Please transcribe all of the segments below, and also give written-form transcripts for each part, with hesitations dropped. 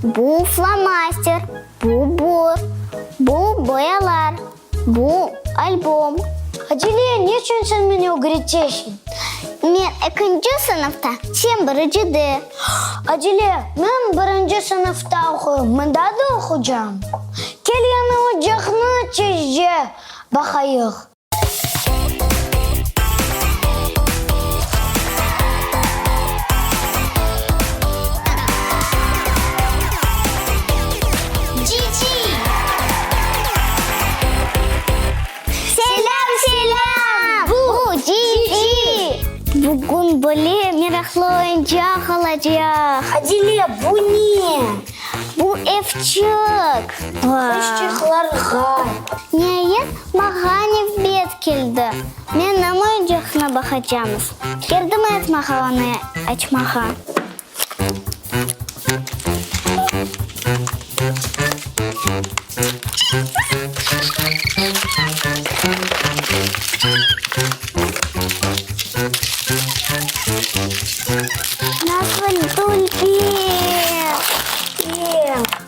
Bu flomaster, bu bor, bu boyalar, bu albom. Adile, neçün sen meni ögretesiñ? Men ekinci sınıfta, sen biricide. Adile, men birinci sınıfta oquyım, mında da oqucam. Kel yañı ocaqnı tezce baqayıq. Selâm, selâm! Bu Cici! Bugün böyle meraqlı oyuncaq olacaq. Adile, bu ne? Bu evçik. Qızçıqlarğa. Niayet, maña nevbet keldi. Menim oyuncaqnı baqacamız. Yardım et maña onı açmağa. Nasıl dülber!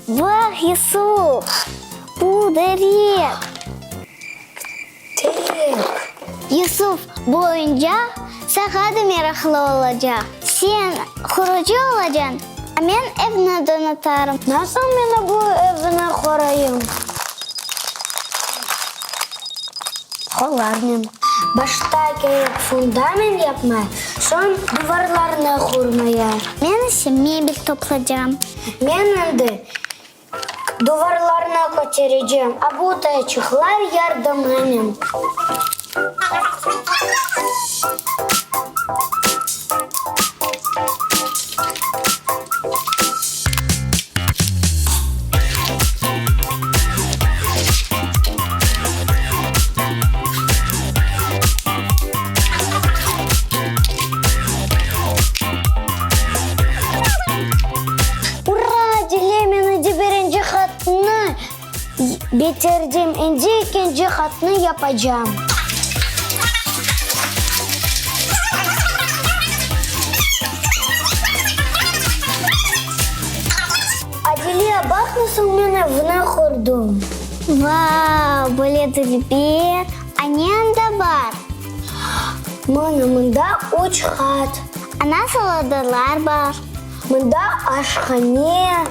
Baq, Yusuf, bu terek. Terek. Yusuf, bu oyuncaq saña da meraqlı olacaq. Sen qurucı olacañ, a men evni donatarım. Nasıl men bu evni qurayım? Qollarnen. Başta kerek fundament yapmaya, soñ duvarlarnı qurmaya. Men ise mebel toplacam. Men endi duvarlarnı köterecem, a bu tayaçıqlar yardımınen. Ura, Dile, men endi birinci qatnı bitirdim, endi ekinci qatnı yapacam. Adile, baq nasıl men evni qurdım. Vau, böyle dülber! A ne anda bar? Mana mında üç qat. A nasıl odalar bar? Mında aşhane,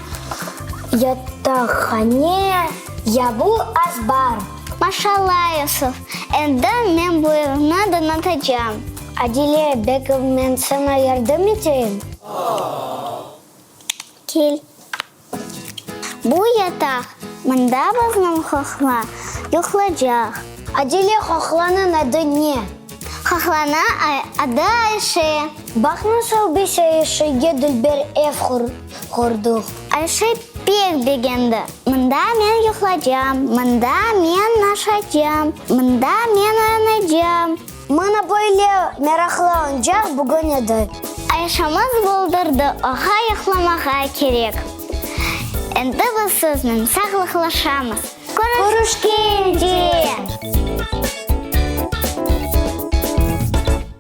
yataqhane, ya bu azbar. Maşalla, Yusuf, endi men bu evni donatacam. Adile, belki men saña yardım eteyim? Kel. Bu yataq, mında bizniñ qoqla yuqlacaq. Adile, qoqlanıñ adı ne? Qoqlanıñ adı Ayşe. Baq nasıl biz Ayşege dülber ev qurdıq. Ayşe pek begendi. Mında men yuqlacam, mında men aşacam, mında men oynaycam. Mana böyle meraqlı oyuncaq bugün edi. Ayşemiz boldurdı, oğa yuqlamağa kerek. Endi biz siznen sağlıqlaşamız. Körüşkence!